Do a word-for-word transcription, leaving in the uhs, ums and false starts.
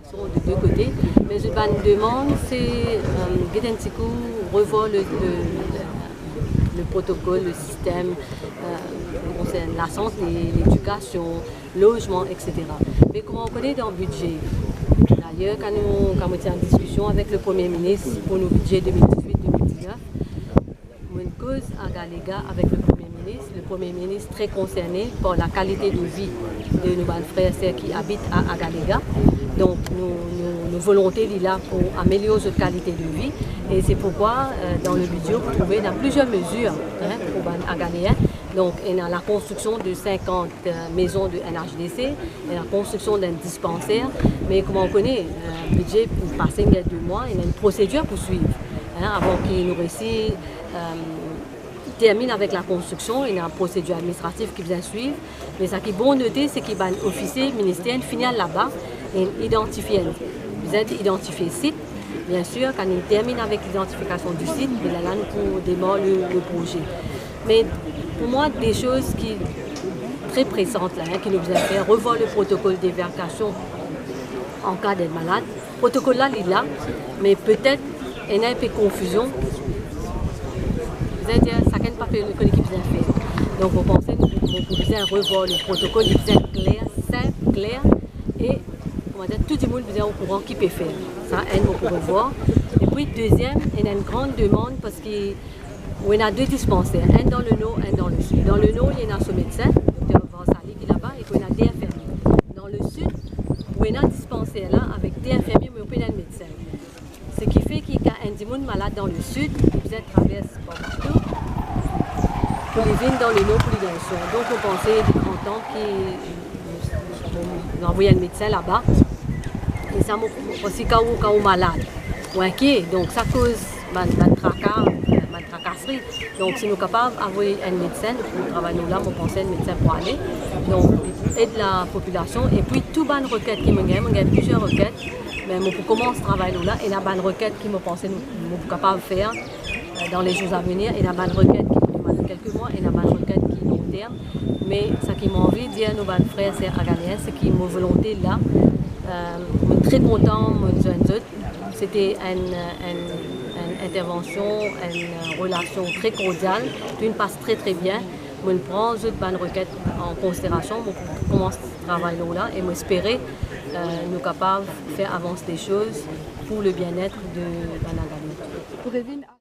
De de kote, me zot bann demann se, euh, get enn ti kou revwar le, le, le protokol, le sistem, euh, konsern lasante, ledikasion, lozman, et cetera. Me kouma ou kone dan bidze, dayer, kan nou, kan mo ti an diskision avek le Premie Minis pou nou bidze de mil dizwit de mil diznef, mo'nn koz Agalega avek le Premie Minis. Le Premie Minis tre konserne par lakalite de vi de nou bann frer, ser ki abit a Agalega. Donk, nou, nou, nou volonte li la pou amelior zot kalite de vi. E se poukwa, euh, dan le bidze, ou trouve, ena plizier mezir, hein, pou bann Agaleen. Donk, ena lakonstriksion de sinkant, euh, mezon de N H D C, ena konstriksion d'enn dispanser, me kouma ou kone, euh, bidze pou pase, ena de mwa, ena enn prosedir pou swiv, hein, avan ki nou resi, euh, terminn avek lakonstriksion, ena prosedir administratif ki bizin swiv. Me sa ki bon note, se ki bann ofisie minister inn fini al laba, inn idantifie, bizin idantifie sit. Biensir, kan nou terminn avek lidantifikasion di sit, lerla nou pou demar le, le proze. Me pou mwa, de soz ki tre presant la, hein, ki nou bizin fer, revwar le protokol demarkasion an ka d'enn malad. Protokol la, li la, me petet ena enpe konfizion. Bizin dir, sakenn pa pe kone ki bizin fer. Donk, mo panse nou, nou pou bizin revwar le protokol, li bizin kler, sinp, kler, e, koumadir, tou dimoun bizin okouran ki pe fer. Sa, enn, mo pou revwar. Epi, deziem, ena enn gran demann, parski ou ena de dispanser, enn dan le nor, enn dan le sid. Dan le nor, li ena so medsin, dokter Varsali ki laba, e ou ena de infirmie. Dan le sid, ou ena dispanser la avek de infirmie, me ou pena enn medsin. Seki fer ki kan enn dimoun malad dan le sid, li bizin travers Partou pou li vinn dan le nor pou li gagn swin. Donk, mo panse li gran tan ki nou avoy enn medsin laba. E sa, mo, mo, parski kan ou, kan ou malad, ou inkiet, donk sa koz bann, bann traka, bann trakasri. Donk, si nou kapav avoy enn medsin pou travay lor la, mo panse enn medsin pou ale. Donk, ed lapopilasion. Epi, tou bann rekert ki mo gagn, mo gagn plizier rekert, me mo pou koumans travay lor la. Ena bann rekert ki mo panse nou, mo pou kapav fer, euh, dan le zour a venir, ena bann rekert ki pou demann kelke mwa, ena bann rekert ki long term. Me sa ki mo anvi dir nou bann frer, ser Agaleen, seki mo volonte la, euh, mo tre kontan mo zwenn zot. Sete enn, enn, enn intervansion, enn relasion tre kordial, to'nn pas tre, tre bien. Mo'nn pran zot bann rekert an konsiderasion, mo pou koumans travay lor la e mo espere, euh, nou kapav fer avans de soz pou le bien-être de bann Agaleen.